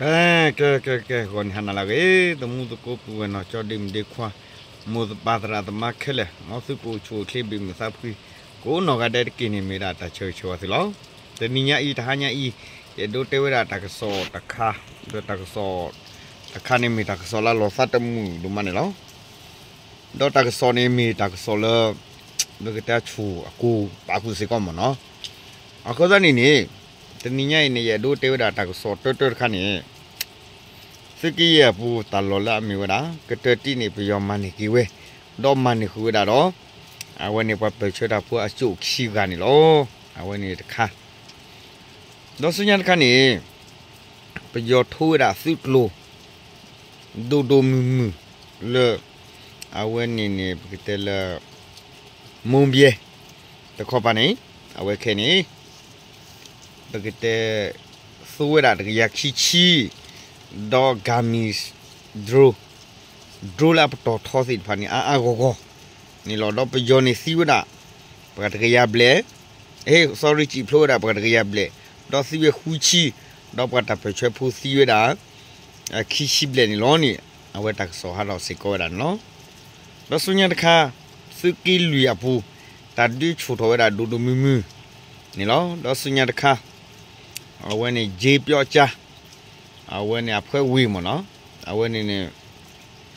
ကဲ ကဲ ကဲ ကဲ ဂီၤန့ၣ်ဟါနၤလၢအဂ့ၤ သမူသကိးပုၢ်ဝဲၢ်နီၢ်ကၠီဒ့မုၣ်ဒ့ခွါ မိၢ်သပၢ်သရၣ်သမါခဲလၢာ် မ်သုကအိၣ်ဆူၣ်အိၣ်ချ့ဘၣ်မုာ်သးဖှံ ကိးနီၢ်ဂၤဒဲးတက့ၢ်န့ၣ် မ့ၢ်ဒၣ်တၢ်ဆၢဂ့ၤဆၢဝါသုလီၤ. တနံၤညါအံၤ တဟါညါအံၤ ယအဲၣ်ဒိးတဲဝဲဒၣ်တၢ်ကစီၣ်တခါ ဒီးတၢ်ကစီၣ်တခါန့ၣ်မ့ၢ်တၢ်ကစီၣ်လၢလီၤသးတမုာ်ဒိၣ်မးန့ၣ်လီၤ. ဒီးတၢ်ကစီၣ်န့ၣ်မ့ၢ်တၢ်ကစီၣ်လၢ ပကတဲဆူၣ်အကိၢ်ပာ်ဃုာ်စ့ၢ်ကီးမ့ၢ်နီၤ. အဃိသတးန့ၣ်န့ၣ် တနံၤညါအံၤန့ၣ် ယအဲၣ်ဒိးတဲဝဲဒၣ်တၢ်ကစီၣ်တၢတၢတခါန့ၣ် သုးက့ယဲၢ်အပူၤတၢ်လီၢ်လၢအမ့ၢ်ဝဲဒၣ် ကတၢၢ်တံၢ်န့ၣ် ပယီၤမၤန့ၢ်က့ၤဝဲ ဒီးမၤန့ၢ်ဃုာ်ဝဲဒၣ်ဒီး အဝဲန့ၣ်ပှၤပၢၢ်ဆၢတၢ်ဖိအစိၣ်ခံဂၤန့ၣ်လီၤ. အဝဲန့ၣ်တခါ ဒီးဆူညါတခါန့ၣ် ပယီၤထိဝဲဒၣ်သုးကျိၤ ဒိၣ်ဒိၣ်မုၢ်မုၢ်လၢ အဝဲန့ၣ်န့ၣ် ပကတဲလၢ မိၢ်ဘဲ တခီပၤန့ၣ် အဝဲခဲန့ၣ် ပကတဲ သူဝဲဒၣ်တကယၤခံဆံ ဒီး Gami drone drone လၢအပတီၢ်ထီသ့ၣ်တဖၣ်န့ၣ် အါအါဂီၢ်ဂီၢ်န့ၣ်လီၤ. ဒီးပယီၤန့ၣ်သံဝဲဒၣ် ပှၤတကယၤဘျဲၣ် sorry စံၣ်ဖျိဝဲဒၣ်ပှၤတကယၤဘျဲၣ် ဒီးသံဝဲဃုဆံ ဒီးပှၤတၢ်ပၢၢ်ဆၢဖိသံဝဲဒၣ် ခံဆံဘျဲၣ်န့ၣ်လီၤန့ၣ် အဝဲတၢ်ကစီၣ်ဟးထီၣ်စ့ၢ်ကီးဝဲဒၣ်န့ၣ်လီၤ. ဒီးဆူညါတခါ သုးက့လွံၢ်အပူၤ တၢ်ဒုးဆူၣ်ထီၣ်ဝဲဒၣ်ဒိၣ်ဒိၣ်မုၢ်မုၢ်န့ၣ်လီၤ. ဒီးဆူညါတခါ အဝဲန့ၣ် ကၠ့ပျီကၠါ အဝဲန့ၣ်အဖှဲဝ့ၢ်မ့ၢ်နီၤ အဝဲန့ၣ်န့ၣ်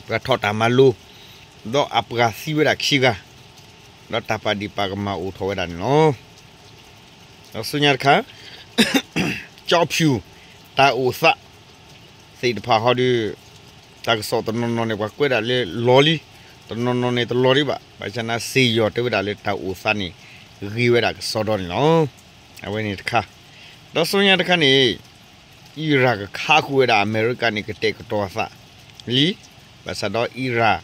ပှၤထီၣ်တၢ်မၤလိ ဒီးအပှၤသံဝဲဒၣ်ခံဂၤ ဒီးတၢ်ပာ်ဒံးပာ်ကမၣ်အိၣ်ထီၣ်ဝဲဒၣ်န့ၣ်လီၤ. ဒီးဆူညါတခါ ကၠီဖၠူၣ် တၢ်အိၣ်သး သ့ၣ်တဖၣ်ဟီဒီး တၢ်ကစီၣ်တနီၤနီၤန့ၣ် ပှၤကွဲးဒၣ်လၢလီၤလံ, တနီၤနီၤန့ၣ်တလီၤဒံးဘၣ်. ဘၣ်ဆၣ်နာ်စ့ၢ်ယီၤတဲဝဲဒၣ်လၢတၢ်အိၣ်သးန့ၣ် ဂ့ၤဝဲဒၣ်ကစီဒီန့ၣ်လီၤ. အဝဲန့ၣ်တခါ, ဒီးဆူညါတခါန့ၣ် အံရၣ်ကခးဃုာ်ဝဲဒၣ်အမဲရကၤန့ၣ် ကတဲာ်ကတီၤအသးလံ. ဘၣ်ဆၣ်ဒီးအံရၣ်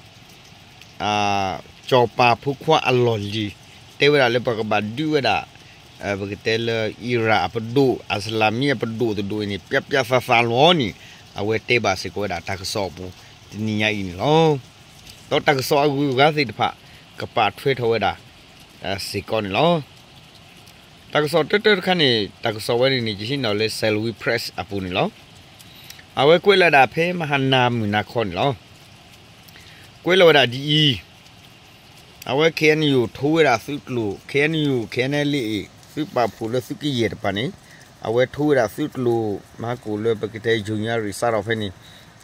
စီၤပၤဖိခွါအလီၢ်လံၤ တဲဝဲဒၣ်လၢပှၤကဘၣ်ဒုးဝဲဒၣ် ပကတဲလၢအံရၣ်အပဒိၣ် အစလၤမံအပဒိၣ်တဒိၣ်အံၤန့ၣ် ပျးပျးသးသးလီၤန့ၣ် အဝဲတဲဘၣ်စ့ၢ်ကီးဝဲဒၣ်တၢ်ကစီၣ်အပူၤ တနံၤညါအံၤန့ၣ်လီၤ. ဒီးတၢ်ကစီၣ်အဂုၤအဂၤသ့ၣ်တဖၣ် ကပာ်ထွဲထီၣ်ဝဲဒၣ် စ့ၢ်ကီးန့ၣ်လီၤ. တၢ်ကစီၣ်တၢတၢတခါန့ၣ် တၢ်ကစီၣ်ဝဲန့ၣ်န့ၣ် ယဟံးန့ၢ်လၢ Salween Press အပူၤန့ၣ်လီၤ. အဝဲကွဲးလီၤဒၣ်ဖဲမဟါနၤမုၢ်နၤခီန့ၣ်လီၤ. ကွဲးလီၤဝဲဒၣ်ဒ်အံၤ, အဝဲ KNU ထိဝဲဒၣ်သုးကျိၤ KNU KNLA သုးပာ်ဖှိၣ်လၢသုးကယဲၢ်တပၤန့ၣ် အဝဲထိဝဲဒၣ်သုးကျိၤ မဟါကိၣ်လၢပကတဲ ယိၤညါရံၣ်စးထီၣ်ဖဲန့ၣ်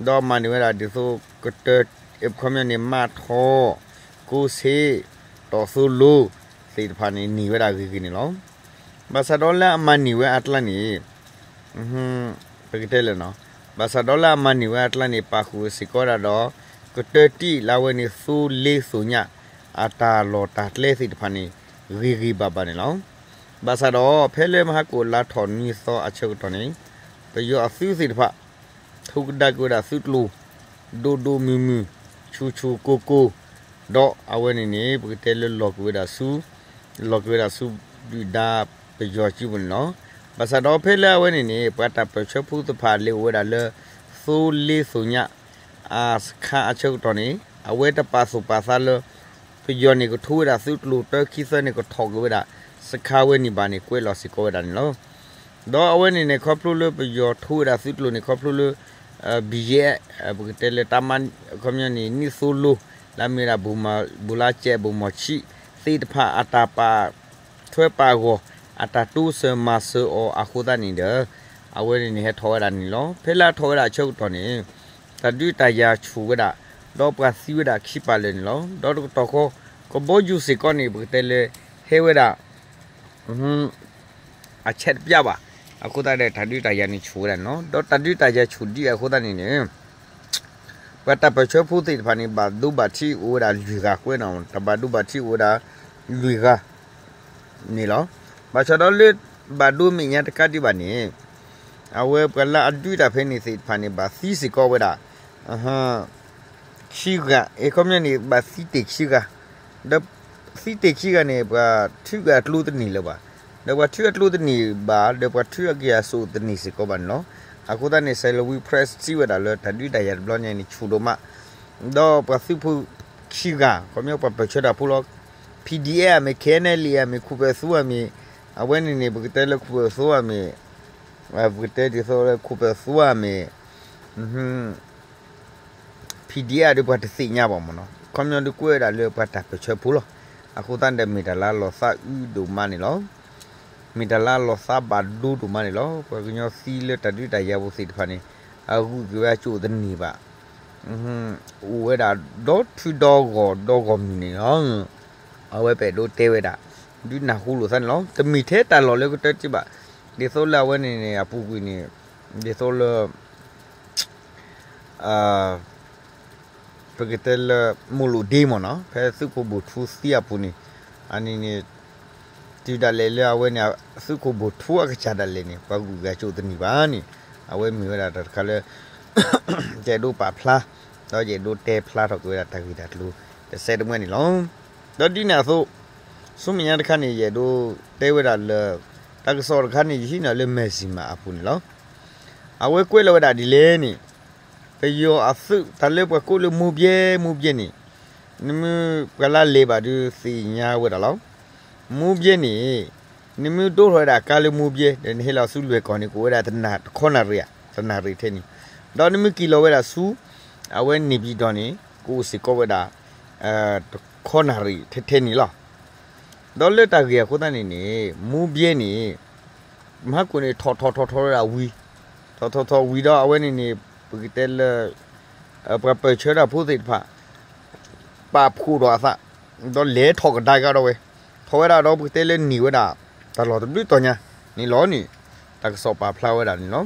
ဒီးမၤန့ၢ်ဝဲဒၣ်ဒ်သိးကတၢၢ် အခီပညီန့ၣ် မၢ်ထီၣ် ကိးဆ့ တီၢ်သိလိ သ့ၣ်တဖၣ်န့ၣ် န့ၢ်ဝဲဒၣ်ဂ့ၤဂ့ၤန့ၣ်လီၤ. ဘၣ်ဆၣ်ဒီးလၢအမၤန့ၢ်ဝဲအကျါန့ၣ် ပကတဲလဲၣ်, ဘၣ်ဆၣ်ဒီးလၢအမၤန့ၢ်ဝဲအကျါန့ၣ် ပာ်ဃုာ်စ့ၢ်ကီးဝဲဒၣ်ဒီး ကတၢၢ်တံၢ်လၢအဝဲန့ၣ် သိလ့သိညၣ် အတၢ်လီၢ်တၢ်ကျဲသ့ၣ်တဖၣ်န့ၣ် ဂ့ၤဂ့ၤဘၣ်ဘၣ်န့ၣ်လီၤ. ဘၣ်ဆၣ်ဒီး ဖဲလၢမဟါကိၣ်လါထီၣ်နွံသီအဆၢကတီၢ်န့ၣ် ပယီၤအသုးသ့ၣ်တဖၣ် ထိကဒါက့ၤဝဲဒၣ်သုးကျိၤ ဒိၣ်ဒိၣ်မုၢ်မုၢ် ဆူၣ်ဆူၣ်ကိၢ်ကိၢ်, ဒီးအဝဲန့ၣ်န့ၣ် ပကတဲလၢလီၤက့ၤဝဲဒၣ်ဆူ လီၤက့ၤဝဲဒၣ်ဆူဒုၣ်ဒါပယီၤစုပူၤန့ၣ်လီၤ. ဘၣ်ဆၣ်ဒီးဖဲလၢအဝဲန့ၣ်န့ၣ် ပှၤတၢ်ပၢၢ်ဆၢဖိသ့ၣ်တဖၣ်လဲၤအိၣ်ဝဲဒၣ်လၢ သိလ့သိညၣ် အစခါအဆၢကတီၢ်န့ၣ် အဝဲတပာ်သူၣ်ပာ်သးလၢ ပယီၤန့ၣ်ကထိဝဲဒၣ်သုးကျိၤတၢ ခံသၢန့ၣ် ကထီၣ်က့ၤဝဲဒၣ် စခါဝဲန့ၣ်ဘၣ်န့ၣ် ကွဲးလီၤစ့ၢ်ကီးဝဲဒၣ်န့ၣ်လီၤ. ဒီးအဝဲန့ၣ်န့ၣ် ခီဖျိလၢပယီၤထိဝဲဒၣ်သုးကျိၤန့ၣ် ခီဖျိလၢ ဘံယဲ ပကတဲလၢတၢ်မၤ အခီပညီန့ၣ် နံၣ်သိလိ လၢအမ့ၢ်ဝဲဒၣ် ဘူလါကဲး ဘိၣ်မီၢ်ဆံး သ့ၣ်တဖၣ်အတၢ်ပာ်ထွဲပာ်ဂီၢ် အတၢ်တိစၢၤမၤစၢၤအီၤအဃိသတးန့ၣ်ဒီး အဝဲန့ၣ်န့ၣ်ဟဲထီၣ်ဝဲဒၣ်န့ၣ်လီၤ. ဖဲလၢအထီၣ်ဝဲဒၣ်အဆၢကတီၢ်န့ၣ် တၢ်ဒုးတၢ်ယၤဆူၣ်ဝဲဒၣ် ဒီးပှၤသံဝဲဒၣ်ခံပာ်လၢာ်န့ၣ်လီၤ. ဒီးတကတီၢ်ဃီ ကဘီယူၤစ့ၢ်ကီးန့ၣ် ပကတဲလၢ ဟဲဝဲဒၣ် အဆဲးတပျၢ်ဘၣ်. အဃိသတးဒီး တၢ်ဒုးတၢ်ယၤန့ၣ်ဆူၣ်ဝဲဒၣ်န့ၣ်လီၤ. ဒီးတၢ်ဒုးတၢ်ယၤဆူၣ်ဒ်အဃိသတးန့ၣ်န့ၣ် ပှၤတၢ်ပၢၢ်ဆၢဖိသ့ၣ်တဖၣ်န့ၣ် ဘၣ်ဒိဘၣ်ထံးအိၣ်ဝဲဒၣ်လွံၢ်ဂၤကွဲးနီၤ တၢ်ဘၣ်ဒိဘၣ်ထံးအိၣ်ဝဲဒၣ်လွံၢ်ဂၤန့ၣ်လီၤ. ဘၣ်ဆၣ်ဒီးလၢ ဘၣ်ဒိမဲာ်ညါတကးဒံးဘၣ်န့ၣ် အဝဲပှၤလၢအဒုးတၢ်ဖဲန့ၣ်သ့ၣ်တဖၣ်န့ၣ် ဘၣ်သံစ့ၢ်ကီးဝဲဒၣ် ခံဂၤ အခီပညီန့ၣ် ဘၣ်သံတ့ၢ်ခံဂၤ ဒီးသံတ့ၢ်ခံဂၤန့ၣ် ပှၤထုးဂၤအကျိတန့ၢ်လၢၤဘၣ်. ဒီးပှၤထုးအကျိတန့ၢ်ဘၣ် ဒီးပှၤထုးအကယၤစိးတန့ၢ်စ့ၢ်ကီးဘၣ်န့ၣ်လီၤ. အဃိသတးန့ၣ် Salween Press စံးဝဲဒၣ်လၢတၢ်ဒုးတၢ်ယၤတဘျီညါန့ၣ် ဆူၣ်ဒိၣ်မး ဒီးပှၤသုးဖိခံဂၤ ခီပညီပှၤပၢၢ်ဆၢတၢ်ဖိလီၤ. ဖံဒံၣ်အဲၣ်မ့ၢ် ခဲအံၤနဲၣ်လံၣ်အမ့ၢ် ခိၣ်ပၢၢ်သူအမ့ၢ် အဝဲန့ၣ်န့ၣ် ပကတဲလၢခိၣ်ပၢၢ်သူအမ့ၢ် ပကတဲဒ်သိးလၢခိၣ်ပၢၢ်သူအမ့ၢ် PDF ဒီးပှၤတသ့ၣ်ညါဘၣ်မ့ၢ်နီၤ, ခီပညီဒုးကွဲးဝဲဒၣ်လၢပှၤတၢ်ပၢၢ်ဆၢဖိလီၤ. အဃိသတးဒီးမ့ၢ်တၢ်လၢအလီၤသးအုးဒိၣ်မးန့ၣ်လီၤ. မ့ၢ်တၢ်လၢအလီၤသးဘၣ်ဒိဒိၣ်မးန့ၣ်လီၤ. ပှၤကညီသံလၢတၢ်ဒုးတၢ်ယၤပူၤသ့ၣ်တဖၣ်န့ၣ် အဂုာ်က့ၤဝဲအကၠိၣ်တန့ၢ်ဘၣ်. အိၣ်ဝဲဒၣ်ဒီထံဒီဂီၢ်ဒီဂီၢ်မုၢ်န့ၣ်လီၤ. အဝဲပအဲၣ်ဒိးတဲဝဲဒၣ် ဒုးနၢ်ဟူလိာ်သးန့ၣ်လီၤ. တမ့ၢ်ထဲတၢ်လီၢ်လၢကတၢၢ်တဘၣ်, ဒ်သိးလၢအဝဲန့ၣ်န့ၣ် အပူၤကွံာ်န့ၣ် ဒ်သိးလၢ ပကတဲလၢ မိၢ်လိၣ်ဒ့မ့ၢ်နီၤ, ဖဲသုးခိၣ်ဘိၣ်ထူသံအပူၤန့ၣ်, အန့ၣ်န့ၣ် တုၤဒၣ်လဲာ်လၢအဝဲန့ၣ် သုးခိၣ်ဘိၣ်ထူအကစၢ်ဒၣ်လဲာ်န့ၣ် ပှၤဂုာ်ဂၤကၠိၣ်တန့ၢ်ဘၣ်န့ၣ်, အဝဲမ့ၢ်ဝဲဒၣ်တၢ်တခါလၢ ယအဲၣ်ဒိးပာ်ဖျါ ဒီးယအဲၣ်ဒိးတဲဖျါထီၣ်က့ၤဝဲဒၣ်တၢ်ဂ့ၢ်တၢ်ကျိၤတစဲးတမှဲန့ၣ်လီၤ. ဒီးဒ်န့ၣ်အသိး ဆူမဲာ်ညါတခါန့ၣ် ယအဲၣ်ဒိးတဲဝဲဒၣ်လၢ တၢ်ကစီၣ်တခါန့ၣ် ယဟံးန့ၢ်လၢ Mizzima အပူၤန့ၣ်လီၤ. အဝဲကွဲးလီၤဝဲဒၣ်ဒ်လဲၣ်န့ၣ်, ပယီၤအသုး တၢ်လၢပှၤကိးလၢ မိုးဗြဲ မိုးဗြဲ န့ၣ်, နမ့ၢ်ပှၤလၢလဲၤဘၣ်ဒီးသ့ၣ်ညါဝဲဒၣ်လီၤ. မိုးဗြဲ န့ၣ် နမ့ၢ်ဒိးထီၣ်ဝဲဒၣ်ကါလၢ မိုးဗြဲ ဒီးနဟဲလီၤဆူလွဲၢ်ကီၢ်န့ၣ် ကအိၣ်ဝဲဒၣ်တနၣ် တခီနၣ်ရံၣ်ဧါ, တနၣ်ရံၣ်ထဲန့ၣ်, ဒီးနမ့ၢ်က့ၤလီၤဝဲဒၣ်ဆူ အဝဲန့ၣ်ပၠံၣ်တီၣ်န့ၣ် ကအိၣ်စ့ၢ်ကီးဝဲဒၣ် တခီနၣ်ရံၣ်ထဲထဲန့ၣ်လီၤ. ဒီးလၢတၢ်ဂ့ၢ်အဃိသတးန့ၣ်န့ၣ် မိုးဗြဲ န့ၣ် မဟါကိၣ်န့ၣ် ထီၣ်ထီၣ်ထီၣ်ထီၣ်ဝဲဒၣ်ဝံၤ, ထီၣ်ထီၣ်ထီၣ်ဝံၤဒီးအဝဲန့ၣ်န့ၣ် ပကတဲလၢ ပှၤပၢၢ်ဆၢတၢ်ဖိသ့ၣ်တဖၣ် ပာ်ဖှိၣ်ထီၣ်အသး, ဒီးလဲၤထီၣ်ကဒါကဒီးဝဲ, ထီၣ်ဝဲဒၣ်ဒီးပကတဲလၢန့ၢ်ဝဲဒၣ် တၢ်လီၢ်တဘျုးတီၤညါန့ၣ်လီၤန့ၣ် တၢ်ကစီၣ်ပာ်ဖျါဝဲဒၣ်န့ၣ်လီၤ.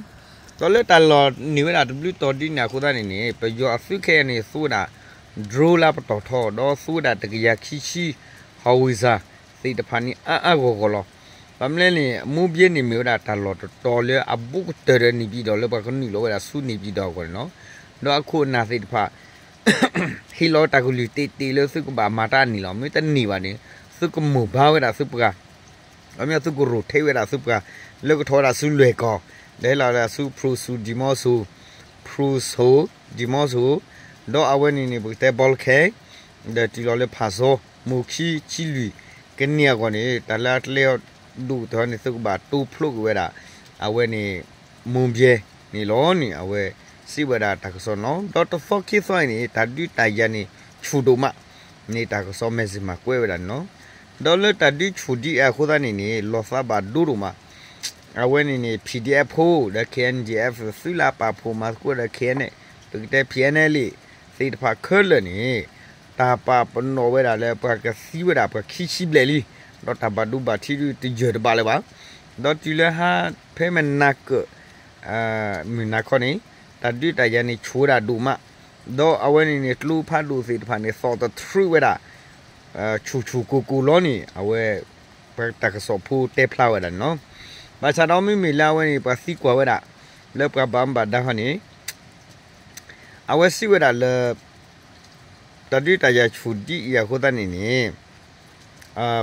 ဒီးလၢတၢ်လီၢ်န့ၢ်ဝဲဒၣ်တဘျုးတီၤဒ်န့ၣ်အဃိသတးန့ၣ်န့ၣ် ပယီၤအသုးခဲအံၤန့ၣ် သူဝဲဒၣ် drone လၢပတီၢ်ထီ ဒီးသူဝဲဒၣ်တကယၤခံဆံ howitzer သ့ၣ်တဖၣ်န့ၣ် အါအါဂီၢ်ဂီၢ်လီၤ. ဘၣ်မနုၤလဲၣ်န့ၣ် မိုးဗြဲ န့ၣ်မ့ၢ်ဝဲဒၣ်တၢ်လီၢ်တတီၤလၢအဘူးကတၢၢ်ဒီးန့ၣ်ပၠံၣ်တီၣ် လၢပှၤကနုာ်လီၤဝဲဒၣ်ဆူန့ၣ်ပၠံၣ်တီၣ်အဂီၢ်န့ၣ်လီၤ. ဒီးအခိၣ်အနၢ်သ့ၣ်တဖၣ် ဟ့ၣ်လီၤတၢ်ကလုၢ်တ့ၢ်တ့ၢ်လၢသုကဘၣ်မၤတၢ်န့ၣ်လီၤ. မ့ၢ်တန့ၢ်ဘၣ်န့ၣ် သုကမိၢ်ဘါဝဲဒၣ်သုပှၤ အမ့ၢ်သုကရိၣ်ထံးဝဲဒၣ်သုပှၤ လၢကထီၣ်ဝဲဒၣ်ဆူလွဲၢ်ကီၢ် ဒီးဟဲလီၤဝဲဒၣ်ဆူ ဖရူစူၣ်ဒံၣ်မီစိၤ, ဖရူစူၣ်ဒံၣ်မီစိၤ, ဒီးအဝဲန့ၣ်န့ၣ် ပကတဲဘီလခဲ ဒီးတုၤလီၤလၢဖးစီ မိၢ်ခံဆံလွံၢ်ကန့ၢ်အဂီၢ်န့ၣ် တၢ်လၢအကျဲအီၤဒိၣ်ကတၢၢ်န့ၣ် သုကဘၣ်တိဖျိက့ၤဝဲဒၣ် အဝဲန့ၣ် မိၢ်ဗြဲ န့ၣ်လီၤန့ၣ် အဝဲစံးဝဲဒၣ်တၢ်ကစီၣ်န့ၣ်လီၤ. ဒီးတသီခံသီအံၤန့ၣ် တၢ်ဒုးတၢ်ယၤန့ၣ် ဆူၣ်ဒိၣ်မး န့ၣ်တၢ်ကစီၣ် Mizzima ကွဲးဝဲဒၣ်န့ၣ်လီၤ. ဒီးလၢတၢ်ဒုးဆူၣ်ဒ်အံၤအဃိသတးန့ၣ်န့ၣ် လီၤသးဘၣ်ဒိဒိၣ်မး အဝဲန့ၣ်န့ၣ် PDF ဖိ ဒီး KNDF သုးလၢအပာ်ဖှိၣ်မၤသကိးဒီး KNA ပကတဲ PNLA သ့ၣ်တဖၣ်ခဲလၢာ်န့ၣ် တၢ်ပာ်ပနီၣ်ဝဲဒၣ်လၢပှၤကသံဝဲဒၣ်ပှၤခံဆံဘျဲၣ်လံ, ဒီးတၢ်ဘၣ်ဒိဘၣ်ထံးဒုးတယၢၢ်တဘၣ်လၢၤဘၣ်. ဒီးတုၤလၢဟါဖဲမနၤကၢၣ် မုၢ်နၤခီန့ၣ် တၢ်ဒုးတၢ်ယၤန့ၣ်ဆူၣ်ဝဲဒၣ်ဒိၣ်မး, ဒီးအဝဲန့ၣ်န့ၣ် ကျိဖးဒိၣ်သ့ၣ်တဖၣ်န့ၣ် သီၣ်တထြုးဝဲဒၣ် ဆူၣ်ဆူၣ်ကိၢ်ကိၢ်လီၤန့ၣ် အဝဲ ပတၢ်ကစီၣ်ဖိတဲဖျါဝဲဒၣ်န့ၣ်လီၤ. ဘၣ်ဆၣ်ဒီးမ့မ့ၢ်လၢအဝဲန့ၣ် ပှၤသံကွၢ်ဝဲဒၣ် လၢပှၤဘၣ်မူဘၣ်ဒါခီန့ၣ် အဝဲစံးဝဲဒၣ်လၢ တၢ်ဒုးတၢ်ယၤဆူၣ်ဒ်အံၤအဃိသတးန့ၣ်န့ၣ်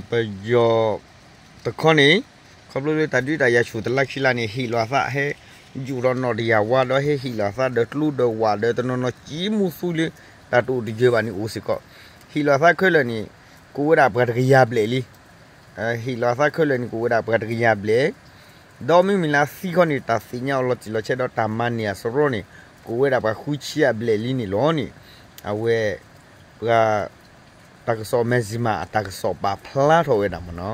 ပယီၤတခီန့ၣ် ခီဖျိလၢတၢ်ဒုးတၢ်ယၤဆူၣ်တလါခံလါန့ၣ် ဟ့ၣ်လီၤအသးဟဲ ယူာ်ထီၣ်နီၣ်တယၢ်ဝါ ဒီးဟဲဟ့ၣ်လီၤအသးဒီးကျိဒီးဝၣ်ဒီးတနီၤနီၤကံမူသူလၢ တၢ်တအိၣ်တယၢၤဘၣ်န့ၣ်အိၣ်စ့ၢ်ကီး, ဟ့ၣ်လီၤအသးခဲလၢာ်န့ၣ် ကအိၣ်ဝဲဒၣ်ပှၤတကယၤဘျဲၣ်လံ ဟ့ၣ်လီၤအသးခဲလၢာ်န့ၣ် ကအိၣ်ဝဲဒၣ်ပှၤတကယၤဘျဲၣ်, ဒီးမ့မ့ၢ်လၢအသံခီန့ၣ် တၢ်သ့ၣ်ညါအီၤလီၤတံၢ်လီၤဆဲးဒီးတၢ်မၤန့ၢ်အစရီန့ၣ် ကအိၣ်ဝဲဒၣ်ပှၤဃုဆံအဘျဲၣ်လံန့ၣ်လီၤန့ၣ် အဝဲ ပှၤ တၢ်ကစီၣ် Mizzima အတၢ်ကစီၣ်ပာ်ဖျါထီၣ်ဝဲဒၣ်မ့ၢ်နီၤ.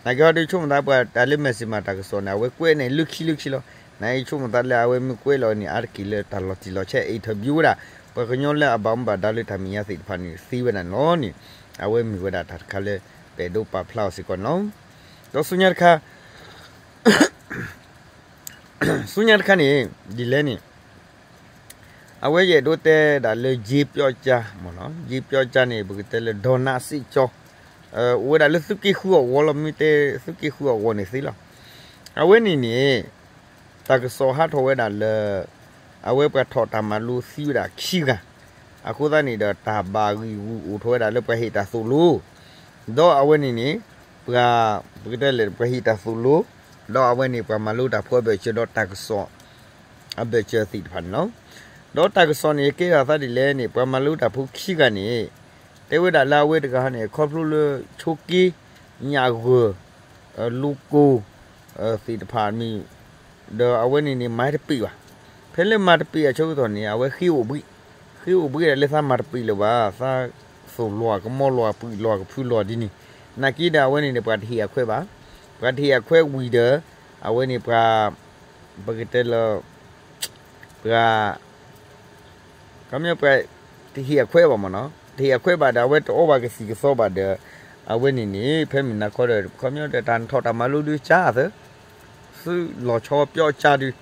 နာ်က့ဟီဒုးဆိကမိၣ်သးပှၤတၢ်လၢ Mizzima တၢ်ကစီၣ်န့ၣ် အဝဲကွဲးန့ၣ်လၢခံလၢခံလီၤ. နာ်က့ဆိကမိၣ်သးလၢအဝဲမ့ၢ်ကွဲးလီၤန့ၣ် အါတက့ၢ်လၢတၢ်လီၤတံၢ်လီၤဆဲး interview ဝဲဒၣ် ပှၤကညီလၢအဘၣ်မူဘၣ်ဒါလၢတၢ်မဲာ်ညါသ့ၣ်တဖၣ်န့ၣ်သ့ဝဲဒၣ်န့ၣ်လီၤန့ၣ် အဝဲမ့ၢ်ဝဲဒၣ်တၢ်တခါလၢ ပအဲၣ်ဒိးပာ်ဖျါအီၤစ့ၢ်ကီးန့ၣ်လီၤ. ဒီးဆူညါတခါ ဆူညါတခါန့ၣ် ဒ်လဲၣ်န့ၣ် အဝဲယအဲၣ်ဒိးတဲဒၣ်လၢ ယ့ပျီကၠါ မ့ၢ်နီၤ, ယ့ပျီကၠါန့ၣ် ပကတဲလၢ ဒေါ်နစ့ၣ်ကၠီ အိၣ်ဝဲဒၣ်လၢသုးက့ဃုအဂီၢ်လီၤ, မ့ၢ်တဲသုးက့ဃုအဂီၢ်န့ၣ်သ့လီၤ. အဝဲန့ၣ်န့ၣ် တၢ်ကစီၣ်ဟးထီၣ်ဝဲဒၣ်လၢ အဝဲပှၤထီၣ်တၢ်မၤလိသံဝဲဒၣ်ခံဂၤ, အဃိသတးန့ၣ်ဒီး တၢ်ဘၣ်ဂံၢ်ဂူာ်အိၣ်ထီၣ်ဝဲဒၣ်လၢပှၤဟ့ၣ်တၢ်သိၣ်လိ, ဒီးအဝဲန့ၣ်န့ၣ် ပှၤ ပကတဲလဲၣ်ပှၤဟ့ၣ်တၢ်သိၣ်လိ, ဒီးအဝဲန့ၣ် ပှၤမၤလိတၢ်ဖိအဘၢၣ်စၢၤဒီးတၢ်ကစီၣ် အဘၢၣ်စၢၤသ့ၣ်တဖၣ်န့ၣ်လီၤ. ဒီးတၢ်ကစီၣ်န့ၣ် ကဲထီၣ်သးဒ်လဲၣ်န့ၣ် ပှၤမၤလိတၢ်ဖိခံဂၤန့ၣ် တဲဝဲဒၣ်လၢအဝဲတဂၤန့ၣ် ခီဖျိလၢဆိးက့ ညၣ်ဂၢၢ် လူၤကိၢ် သ့ၣ်တဖၣ်မ့ၢ် ဒီးအဝဲန့ၣ်န့ၣ် မၤတပ့ၢ်ဘၣ်. ဖဲလၢမၤတပ့ၤအဆၢကတီၢ်န့ၣ် အဝဲဃ့အိၣ်ဘှံး, ဃ့အိၣ်ဘှံးဒီးလၢသးမၤတပ့ၤလၢၤဘၣ်, သးသိၣ်လီၤကမီလီၤပှံၤလီၤကဖုလီၤဒ်န့ၣ်, နာ်က့ဒီးအဝဲန့ၣ်န့ၣ် ပှၤတဟ့ၣ်အခွဲးဘၣ်, ပှၤတဟ့ၣ်အခွဲးဝံၤဒီး အဝဲန့ၣ်ပှၤ ပကတဲလၢ ပှၤ ခီပညီပှၤ တဟ့ၣ်အခွဲးဘၣ်မ့ၢ်နီၤ, တဟ့ၣ်အခွဲးဘၣ်ဒီး အဝဲတအီဘၣ်ကသံၣ်ကသီဘၣ်ဒီး အဝဲန့ၣ်န့ၣ် ဖဲမုၢ်နၤခီဒီး ခီပညီဒီးတၢ်ထီၣ်တၢ်မၤလိဒုးကၢ်အသး သုးလီၤဆီပျီကၢ်ဒုး,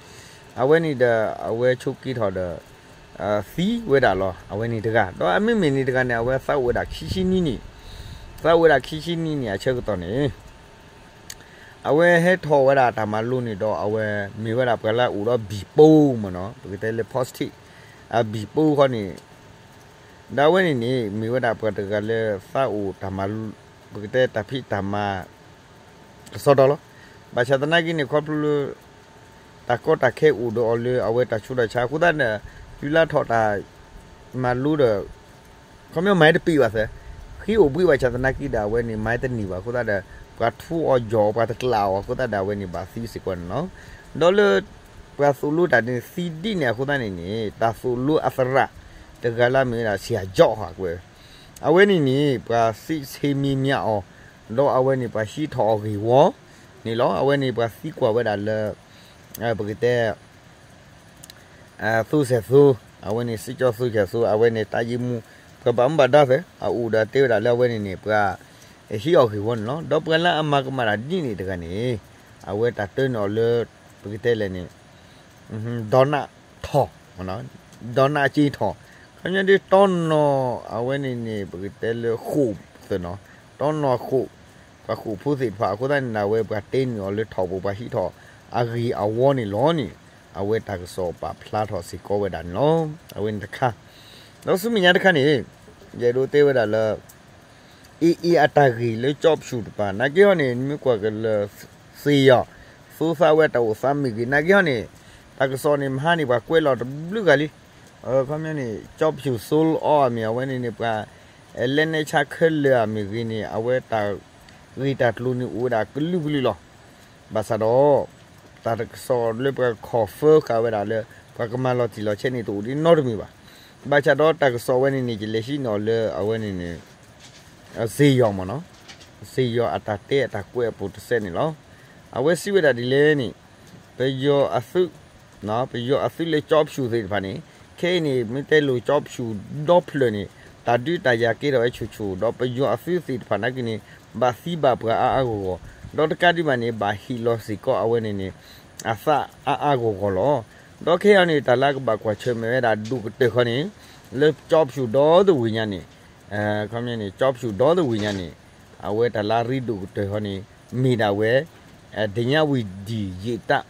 အဝဲန့ၣ်ဒီး အဝဲဆိးက့ထီၣ်ဒီး သံဝဲဒၣ်လီၤ. အဝဲန့ၣ်တဂၤ ဒီးအမ့မ့ၢ်န့ၣ်တဂၤန့ၣ် အဝဲသးအိၣ်ဝဲဒၣ်ခံဆံနွံနံၣ်, သးအိၣ်ဝဲဒၣ်ခံဆံနွံနံၣ်အဆၢကတီၢ်န့ၣ် အဝဲဟဲထီၣ်ဝဲဒၣ်တၢ်မၤလိန့ၣ်ဒီး အဝဲမ့ၢ်ဝဲဒၣ်ပှၤလၢအအိၣ်ဒီး B ပူမ့ၢ်နီၤ, ပကတဲလၢ positive, အ B ပူခီန့ၣ် ဒီးအဝဲန့ၣ်န့ၣ် မ့ၢ်ဝဲဒၣ်ပှၤတဂၤလၢသးအိၣ်တၢ်မၤ ပကတဲတၢ်ဖံးတၢ်မၤ ကစီဒီလီၤ. ဘၣ်ဆၣ်သနာ်က့န့ၣ် ခီဖျိလၢ တၢ်ကီတၢ်ခဲအိၣ်ဒီးအီၤလၢအဝဲတၢ်ဆူးတၢ်ဆါအဃိသတးဒီး တုၤလၢထီၣ်တၢ်မၤလိဒီး ခီပညီမၤတပ့ၤဘၣ်သၢ, ဃ့အိၣ်ဘှံးဘၣ်ဆၣ်သနာ်က့ဒီး အဝဲန့ၣ်မၤတန့ၢ်ဘၣ်အဃိသတးဒီး ပှၤထူအီၤယီၤအီၤ ပှၤတကျးအီၤအဃိသတးဒီး အဝဲန့ၣ်ဘၣ်သံစ့ၢ်ကီးန့ၣ်လီၤ. ဒီးလၢ ပှၤသိၣ်လိတၢ်န့ၣ်သံဒ်န့ၣ်အဃိသတးန့ၣ်န့ၣ် တၢ်သိၣ်လိအသရၣ်တဂၤလၢအမ့ၢ်ဝဲဒၣ် ဆရာ George ဟီကွဲ အဝဲန့ၣ်န့ၣ် ပှၤစံးဆ့ၣ်မံၤမံၤအီၤ, ဒီးအဝဲန့ၣ်ပှၤဟံးထီၣ်အီၤဂ့ၢ်ဝီန့ၣ်လီၤ. အဝဲန့ၣ်ပှၤသံကွၢ်ဝဲဒၣ်လၢ ပကတဲ သုးစဲၣ်သိ အဝဲန့ၣ် စံးကၠီသုးစဲၣ်သိ အဝဲန့ၣ် တၢ်ယံာ်မူ ပှၤဘၣ်မူဘၣ်ဒါသၢ အအိၣ်ဒီးတဲဝဲဒၣ်လၢအဝဲန့ၣ်န့ၣ် ပှၤဟံးအီၤဂ့ၢ်ဝီန့ၣ်လီၤ. ဒီးပှၤလၢအမၤကမၣ်တၢ်ဒ်န့ၣ်တဂၤန့ၣ် အဝဲတၢ်တၢန့ၢ်အီၤလၢ ပကတဲလဲၣ်န့ၣ် ဒီနၣ်ထီၣ်, ဒီနၣ်က့ထီၣ်, ခီပညီဒ်တီနီၢ် အဝဲန့ၣ်န့ၣ် ပကတဲလၢဃိာ်သ့ၣ်နီၤ, တီနီၢ်ဃိာ်, ပှၤဃိာ်ဖိသ့ၣ်တဖၣ် အဃိသတးန့ၣ် အဝဲပှၤတၢန့ၢ်အီၤလၢထီၣ်ပူၤ ပှၤဟံးထီၣ်အဂ့ၢ်အဝီန့ၣ်လီၤန့ၣ် အဝဲတၢ်ကစီၣ်ပာ်ဖျါထီၣ်စ့ၢ်ကီးဝဲဒၣ်န့ၣ်လီၤ. အဝဲန့ၣ်တခါ, ဒီးဆူမဲာ်ညါတခါန့ၣ် ယအဲၣ်ဒိးတဲဝဲဒၣ်လၢ AA အတၢ်ဂ့ၢ်လၢကၠီဖၠူၣ်တပၤ နာ်က့ဟီန့ၣ် နမ့ၢ်ကွၢ်က့ၤလၢ စ့ၢ်ယီၤ သိသးဝဲတၢ်အိၣ်သးမ့ၢ်ဂ့ၤ နာ်က့ဟီန့ၣ် တၢ်ကစီၣ်န့ၣ် မဟါန့ၣ် ပှၤကွဲးလီၤတဘျုးဂၤလံ. ခီပညီန့ၣ် ကၠီဖၠူၣ်သိလီအီၤအမ့ၢ် အဝဲန့ၣ်န့ၣ် ပှၤ လဲနဲၣ်ဆါခဲလၢာ်အမ့ၢ်ဂ့ၤန့ၣ် အဝဲတၢ်ဂ့ၢ်တၢ်ကျိၤန့ၣ် အိၣ်ဝဲဒၣ်ကလုာ်ကလုာ်လီၤ. ဘၣ်ဆၣ်ဒီး တၢ်တကစီၣ်လၢပှၤ confirm ဃာ်ဝဲဒၣ်လၢ ပှၤကမၤလီၤတံၢ်လီၤဆဲးန့ၣ် တအိၣ်ဒံးနီတမံၤဘၣ်. ဘၣ်ဆၣ်ဒီးတၢ်ကစီၣ်ဝဲန့ၣ်န့ၣ် ယလဲၤဟံးန့ၢ်အီၤလၢအဝဲန့ၣ်န့ၣ် စ့ၢ်ယီၤမ့ၢ်နီၤ, စ့ၢ်ယီၤအတၢ်တဲအတၢ်ကွဲးအပူၤတစဲးန့ၣ်လီၤ. အဝဲစံးဝဲဒၣ်ဒ်လဲၣ်န့ၣ် ပယီၤအသုး ပယီၤအသုးလၢကၠီဖၠူၣ်သ့ၣ်တဖၣ်န့ၣ် ခဲအံၤန့ၣ် မ့ၢ်တဲလိာ်ကၠီဖၠူၣ်ဒီဖျၢၣ်န့ၣ် တၢ်ဒုးတၢ်ယၤကဲထီၣ်ဝဲဆူၣ်ဆူၣ် ဒီးပယီၤအသုးသ့ၣ်တဖၣ်နာ်က့န့ၣ် ဘၣ်သံဘၣ်ပှၢ်အါအါဂီၢ်ဂီၢ် ဒီးတကးဒံးဘၣ်န့ၣ် ဘၣ်ဟ့ၣ်လီၤစ့ၢ်ကီးအဝဲန့ၣ်န့ၣ် အသးအါအါဂီၢ်ဂီၢ်လီၤ. ဒီးခဲအံၤန့ၣ် တၢ်လၢကဘၣ်ကွၢ်ဆၢၣ်မဲာ်ဝဲဒၣ်ဒိၣ်ကတၢၢ်ဃီန့ၣ် လၢကၠီဖၠူၣ်ဒီတဝ့ၢ်ညါန့ၣ် ခီပညီန့ၣ် ကၠီဖၠူၣ်ဒီတဝ့ၢ်ညါန့ၣ် အဝဲတၢ်လၢအရ့ဒိၣ်ကတၢၢ်ဃီန့ၣ် မ့ၢ်ဒၣ်ဝဲ ဓညဝတီ ရေတပ်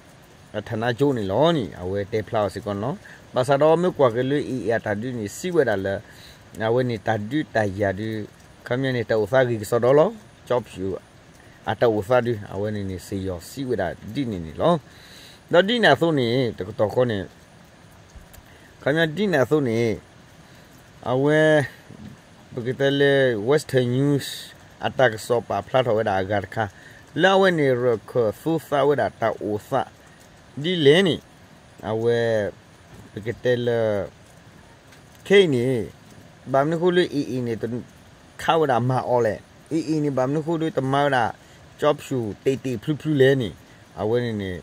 ဌာနချုပ် န့ၣ်လီၤန့ၣ် အဝဲတဲဖျါအီၤစ့ၢ်ကီးန့ၣ်လီၤ. ဘၣ်ဆၣ်ဒီးမ့ၢ်ကွၢ်က့ၤလၢ AA အတၢ်ဒုးန့ၣ် စံးဝဲဒၣ်လၢ အဝဲန့ၣ်တၢ်ဒုးတၢ်ယၤဒုး ခီပညီန့ၣ် တၢ်အိၣ်သးဂ့ၢ်ကစီဒီလီၤ. ကၠီဖၠူၣ် အတၢ်အိၣ်သးဒုး အဝဲန့ၣ်န့ၣ် စ့ၢ်ယီၤစံးဝဲဒၣ်ဒ်န့ၣ်န့ၣ်လီၤ. ဒီးဒ်န့ၣ်အသိးန့ၣ် တကတီၢ်ဃီန့ၣ် ခီပညီဒ်န့ၣ်အသိးန့ၣ် အဝဲ ပကတဲလၢ Western News အတၢ်ကစီၣ်ပာ်ဖျါထီၣ်ဝဲဒၣ်အဂၤတခါ လၢအဝဲန့ၣ် ရခၢၣ်သိသးဝဲဒၣ်တၢ်အိၣ်သး ဒ်လဲၣ်န့ၣ် အဝဲ ပကတဲလၢ ခဲအံၤန့ၣ် ဘၣ်မနုၤဃိလၢ AA န့ၣ် ခးဝဲဒၣ်မၤအီၤလဲၣ်, AA န့ၣ် ဘၣ်မနုၤဃိဒီးတမၤဝဲဒၣ် ကၠီဖၠူၣ်တ့ၢ်တ့ၢ်ဖျုဖျုလဲၣ်န့ၣ် အဝဲန့ၣ်န့ၣ်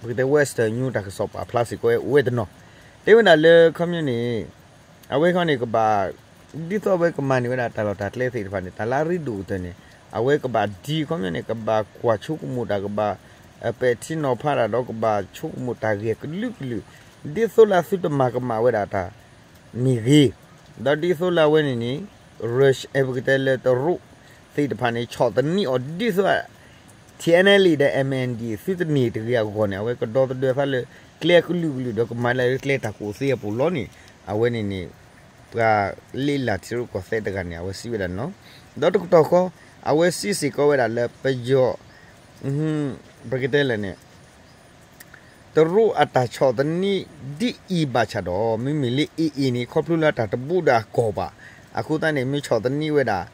ပကတဲ Western News တၢ်ကစီၣ်ပာ်ဖျါစ့ၢ်ကီးဝဲအိၣ်ဝဲတနီၤ တဲဝဲဒၣ်လၢခီပညီန့ၣ် အဝဲခီန့ၣ်ကဘၣ် ဒ်သိးအဝဲကမၤန့ၢ်ဝဲဒၣ်တၢ်လီၢ်တၢ်ကျဲသ့ၣ်တဖၣ်န့ၣ် တၢ်လၢအရ့ဒိၣ်ကတၢၢ်န့ၣ် အဝဲကဘၣ်ဒ်ခီပညီန့ၣ် ကဘၣ်ကွၢ်ဆိကမိၣ်တၢ် ကဘၣ် ပဲာ်ထံနီၤဖးတၢ်ဒီးကဘၣ်ဆိကမိၣ်တၢ်ဂ့ၢ်ကလုာ်ကလုာ် ဒ်သိးလၢအသုတမၤကမၣ်ဝဲဒၣ်တၢ်မ့ၢ်ဂ့ၤ, ဒီးဒ်သိးလၢအဝဲန့ၣ်န့ၣ် Russia ပကတဲလၢတရူးသ့ၣ်တဖၣ်န့ၣ် ဆီၣ်သနံးအီၤဒ်သိး TNLA ဒီး MNDAA သုတန့ၢ်တဂ့ၤအဂီၢ်န့ၣ် အဝဲကဒီသဒၢသးလၢကျဲကလုာ်ကလုာ်ဒီးကမၤလၢကျဲတၢ်ကူၣ်သ့အပူၤလီၤန့ၣ် အဝဲန့ၣ်န့ၣ် ပှၤလ့လၢ်ထံရူၢ်ကီၢ်သဲးတဂၤန့ၣ် အဝဲစံးဝဲဒၣ်န့ၣ်လီၤ. ဒီးတကတီၢ်ဃီ အဝဲစံးစ့ၢ်ကီးဝဲဒၣ်လၢပယီၤ ပကတဲလဲၣ်န့ၣ် တရူးအတၢ်ဆီၣ်သနံးဒ်အံၤဘၣ်ဆၣ်ဒီး မ့မ့ၢ်လၢ AA န့ၣ် ခီဖျိလၢအတၢ်တဘူးဒီးအကီၢ်ဘၣ်. အဃိသတးန့ၣ် မ့ၢ်ဆီၣ်သနံးဝဲဒၣ် ဒ်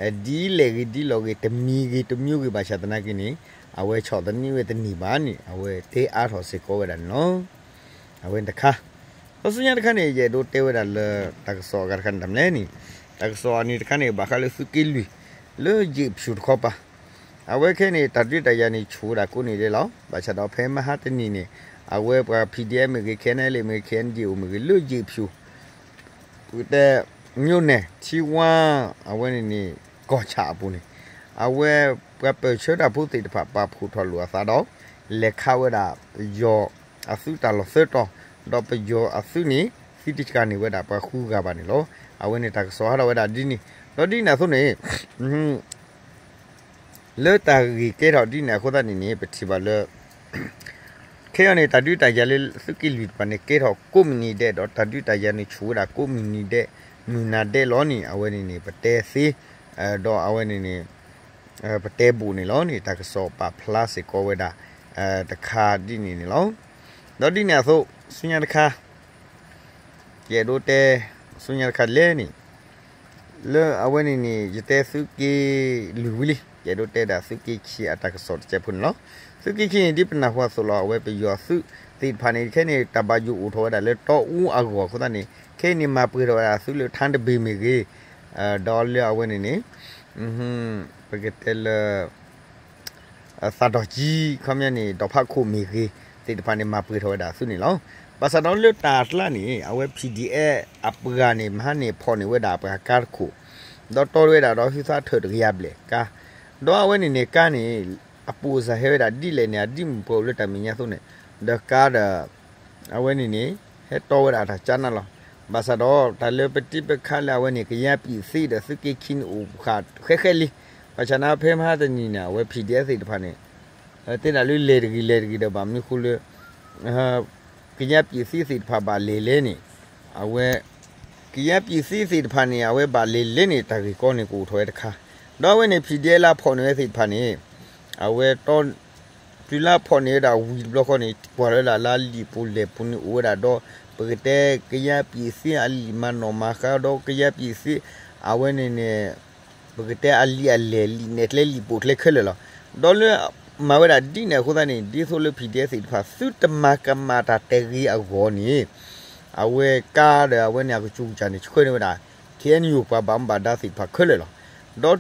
လဲၣ်ဂ့ၤဒ်လဲၣ်ဂ့ၤ တမံၤဂ့ၤတမံၤဂ့ၤဘၣ်ဆၣ်သနာ်က့န့ၣ် အဝဲဆီၣ်သနံးဝဲတန့ၢ်ဘၣ်န့ၣ် အဝဲတဲအါထီၣ်စ့ၢ်ကီးဝဲဒၣ်န့ၣ်လီၤ. အဝဲတခါ, ဒီးဆူညါတခါန့ၣ် ယအဲၣ်ဒိးတဲဝဲဒၣ်လၢတၢ်ကစီၣ်အဂၤတခါန့ၣ် တၢ်မနုၤလဲၣ်န့ၣ်, တၢ်ကစီၣ်အနံၤတခါန့ၣ် ဘၣ်ဃးလၢသုးက့လွံၢ် လၢယ့ၣ်ဖၠူၣ်တခီပၤ အဝဲခဲအံၤန့ၣ် တၢ်ဒုးတၢ်ယၤန့ၣ်ဆူၣ်ဝဲဒၣ်ကိးနံၤဒဲးလီၤ. ဘၣ်ဆၣ်ဒီးဖဲမဟါတနံၤန့ၣ် အဝဲပှၤ PDF မ့ၢ်ဂ့ၤ ခဲနလ့ၣ် မ့ၢ်ဂ့ၤ ခဲအံၤ မ့ၢ်ဂ့ၤ လၢယ့ၣ်ဖၠူၣ် ပကတဲ မြို့နယ် ထံဝါ အဝဲန့ၣ်န့ၣ် ကီၢ်ဆၣ်အပူၤန့ၣ် အဝဲပှၤပၢၢ်ဆၢတၢ်ဖိသ့ၣ်တဖၣ် ပာ်ဖှိၣ်ထီၣ်လိာ်အသးဒီး လဲၤခးဝဲဒၣ် ပယီၤအသုးတၢ်လီၢ်သၢတီၤ, ဒီးပယီၤအသုးန့ၣ် သံတကၤန့ၢ်ဝဲဒၣ်ပှၤဃုဂၤဘၣ်န့ၣ်လီၤ. အဝဲန့ၣ်တၢ်ကစီၣ်ဟးထီၣ်ဝဲဒၣ်ဒ်န့ၣ်, ဒီးဒ်န့ၣ်အသိးန့ၣ် လၢတၢ်ဂ့ၢ်ကဲထီၣ်ဒ်န့ၣ်အဃိသတးန့ၣ်န့ၣ် ပထံၣ်ဘၣ်လၢ ခဲအံၤန့ၣ် တၢ်ဒုးတၢ်ယၤလၢသုးက့လွံၢ်တဖၣ်န့ၣ် ကဲထီၣ်ကိးမုၢ်နံၤဒဲး ဒီးတၢ်ဒုးတၢ်ယၤန့ၣ်ဆူၣ်ဝဲဒၣ်ကိးမုၢ်နံၤဒဲး မုၢ်နၤဒဲးလီၤန့ၣ် အဝဲန့ၣ်န့ၣ် ပတဲသ့, ဒီးအဝဲန့ၣ်န့ၣ် ပတဲဘူးန့ၣ်လီၤန့ၣ် တၢ်ကစီၣ်ပာ်ဖျါစ့ၢ်ကီးဝဲဒၣ် တခါဒ်န့ၣ်န့ၣ်လီၤ. ဒီးဒ်န့ၣ်အသိး ဆူညါတခါ ယအဲၣ်ဒိးတဲ ဆူညါတခါလဲၣ်န့ၣ် လၢအဝဲန့ၣ်န့ၣ် ယတဲသုးက့လွံၢ်ဝံၤလံ ယအဲၣ်ဒိးတဲဒၣ်သုးက့ခံအတၢ်ကစီၣ်တစဲးဖိန့ၣ်လီၤ. သုးက့ခံန့ၣ် ဒ်ပနၢ်ဟူအသိးလီၤ အဝဲပယီၤအသုးသ့ၣ်တဖၣ်န့ၣ် ခဲအံၤန့ၣ် တၢ်ဘၣ်ယိၣ်အိၣ်ထီၣ်ဝဲဒၣ်လၢတီအူအဂီၢ်အဃိသတးန့ၣ် ခဲအံၤန့ၣ် မၤပှဲၤထီၣ်ဝဲဒၣ်သုးလၢထါတဘ့ၣ်မ့ၢ်ဂ့ၤ, ဒီးလၢအဝဲန့ၣ်န့ၣ် ပကတဲလၢ သးဒီၣ်ကံ ခီပညီန့ၣ် ဒီးဖးခိၣ်မ့ၢ်ဂ့ၤ သ့ၣ်တဖၣ်န့ၣ် မၤပှဲၤထီၣ်ဝဲဒၣ်အသုးန့ၣ်လီၤ. ဘၣ်ဆၣ်ဒီးလၢတၢ်အကျါန့ၣ် အဝဲ PDF အပှၤန့ၣ် မဟါန့ၣ်ဖီၣ်န့ၢ်ဝဲဒၣ်ပှၤကါတခိၣ်, ဒီးတီဝဲဒၣ်ဒီးဟုသးထၢၣ်တကယၤဘျဲၣ်ကါ, ဒီးအဝဲန့ၣ်န့ၣ် ကါန့ၣ် အပူၤစၢ်ဟဲဝဲဒၣ်ဒ်လဲၣ်န့ၣ် အဒ်မုၢ်ပှၢ်အိၣ်လၢတၢ်မဲာ်ညါအသိးန့ၣ် ဒီးကါဒီး အဝဲန့ၣ်န့ၣ် ဟဲတီဝဲဒၣ်တၢ်ကၠါနၢ်လီၤ. ဘၣ်ဆၣ်ဒီးတၢ်လၢပတံပခါလၢအဝဲန့ၣ် ကယါပံၣ်သ့ဒီးသုးက့ခံန့ၣ်အိၣ်ဃာ်ဃဲဃဲလံ. ဘၣ်ဆၣ်န့ၣ်ဖဲမဟါတနံၤန့ၣ် အဝဲ PDF သ့ၣ်တဖၣ်န့ၣ် တဲဒၣ်လၢလဲၤတဂ့ၤလဲၤတဂ့ၤဒီးဘၣ်မနုၤဃိလၢ ကယါပံၣ်သ့သ့ၣ်တဖၣ်ဘၣ်လဲၤလဲၣ်န့ၣ် အဝဲ ကယါပံၣ်သ့သ့ၣ်တဖၣ်န့ၣ် အဝဲဘၣ်လဲၤလဲၣ်န့ၣ် တၢ်ဂ့ၢ်ကီန့ၣ်ကအိၣ်ထီၣ်ဝဲတခါ, ဒီးအဝဲန့ၣ် PDF လၢအဖီၣ်န့ၢ်ဝဲသ့ၣ်တဖၣ်န့ၣ် အဝဲတီ တုၤလၢအဖီၣ်န့ၢ်ဝဲဒၣ်ဝံၤတဘျီဃီန့ၣ် ကွၢ်လီၤဝဲဒၣ်လၢအလံာ်ပူၤလဲၢ်ပူၤန့ၣ်အိၣ်ဝဲဒၣ်ဒီး ပကတဲကယါပံၣ်သ့အလံာ်မၤနီၣ်မၤဃါဒီးကယါပံၣ်သ့ အဝဲန့ၣ်န့ၣ် ပကတဲအလံာ်အလဲၢ်လံာ်နဲၣ်ကျဲလံာ်ပိာ်ကျဲခဲလၢာ်လီၤ. ဒီးလၢမၤဝဲဒၣ်ဒ်န့ၣ်အဃိသတးန့ၣ် ဒ်သိးလၢ PDF သ့ၣ်တဖၣ် သုတမၤကမၣ်တၢ်တဂ့ၤအဂီၢ်န့ၣ် အဝဲကါဒီးအဝဲန့ၣ်အကစူၤကစၢ်န့ၣ် ဆှၢန့ၢ်ဝဲဒၣ် KNU ပှၤဘၣ်မူဘၣ်ဒါသ့ၣ်တဖၣ်ခဲလၢာ်လီၤ.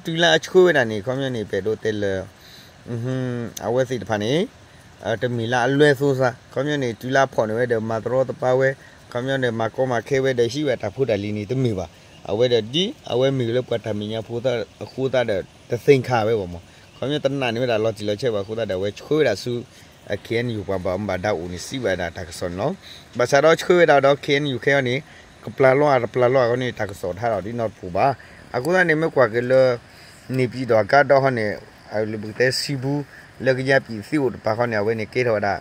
ဒီးတုၤလၢအဆှၢဝဲဒၣ်န့ၣ် ခီပညီန့ၣ် ပအဲၣ်ဒိးတဲလၢ အဝဲသ့ၣ်တဖၣ်န့ၣ် တမ့ၢ်လၢအလွဲၢ်သိစါ ခီပညီန့ၣ် တုၤလၢအဖီၣ်န့ၢ်ဝဲဒီးမၤတရီတပါဝဲ ခီပညီန့ၣ် မၤကီမၤခဲဝဲဒီးဟံးဝဲတၢ်ဖိတၢ်လံၤန့ၣ် တမ့ၢ်ဘၣ်. အဝဲဒီးဒ်အဝဲမ့ၢ်လၢပှၤတၢ်မဲာ်ညါဖိအဃိသတးဒီး တသ့ၣ်ညါဝဲဘၣ်မး ခီပညီတနာ်န့ၢ်ဝဲဒၣ်လီၤတံၢ်လီၤဆဲးဘၣ်အဃိသတးဒီး အဝဲဆှၢဝဲဒၣ်ဆူ KNU ပှၤဘၣ်မူဘၣ်ဒါအိၣ်န့ၣ် စံးဘၣ်ဝဲဒၣ်တၢ်ကစီၣ်န့ၣ်လီၤ. ဘၣ်ဆၣ်ဒီးဆှၢဝဲဒၣ်ဒီး KNU ခဲအံၤန့ၣ် ကပျၢ်လီၤအတပျၢ်လီၤအဂီၢ်န့ၣ် တၢ်ကစီၣ်တဟးထီၣ်ဒ်နီတပူၤဘၣ်. အဃိသတးန့ၣ် မ့ၢ်ကွၢ်က့ၤလၢ န့ၣ်ပံၤဒီးကါဒီဟီန့ၣ် လၢပကတဲစံးဘူး လၢကယါပံၣ်သ့အိၣ်တပၤဃီန့ၣ် အဝဲန့ၣ်ကဲထီၣ်ဝဲဒၣ်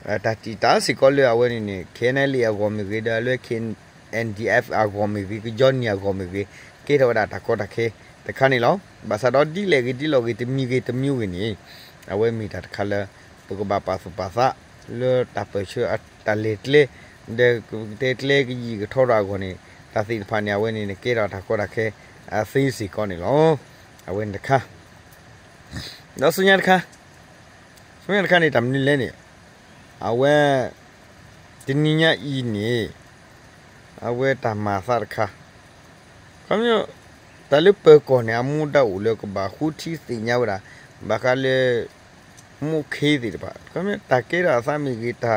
တၢ်တံာ်တာ်စ့ၢ်ကီးလၢအဝဲန့ၣ်န့ၣ် KNLA အဂီၢ်မ့ၢ်ဂ့ၤ ဒီးလၢ KNDF အဂီၢ်မ့ၢ်ဂ့ၤ ကညီနံၣ်အဂီၢ်မ့ၢ်ဂ့ၤ ကဲထီၣ်ဝဲဒၣ်တၢ်ကီတၢ်ခဲတခါန့ၣ်လီၤ. ဘၣ်ဆၣ်ဒီးဒ်လဲၣ်ဂ့ၤဒ်လဲၣ်ဂ့ၤ တမံၤဂ့ၤတမံၤဂ့ၤန့ၣ် အဝဲမ့ၢ်တၢ်တခါလၢ ပကဘၣ်ပာ်သူၣ်ပာ်သး လၢတၢ်ပၢၢ်ဆၢအတၢ်လဲၤကျဲ ဒီးကတဲကျဲကယံာ်ကထီထီၣ်အဂီၢ်န့ၣ် တၢ်သ့ၣ်တဖၣ်န့ၣ် အဝဲန့ၣ်ကဲထီၣ်တၢ်ကီတၢ်ခဲအသ့စ့ၢ်ကီးန့ၣ်လီၤ. အဝဲန့ၣ်တခါ ဒီးဆူညါတခါ ဆူညါတခါန့ၣ် တၢ်မနုၤလဲၣ်န့ၣ် အဝဲ တနံၤညါအံၤန့ၣ် အဝဲတၢ်မၤအသးတခါ ခီပညီ တၢ်လၢပၢၤကီၢ်န့ၣ် အမူဒါအိၣ်လၢကဘၣ်ဃုထံသ့ၣ်ညါဝဲဒၣ် ဘၣ်ဃးလၢ မိၢ်ခ့သ့ၣ်တဖၣ် ခီပညီ တၢ်ကဲထီၣ်အသးမ့ၢ်ဂ့ၤ တၢ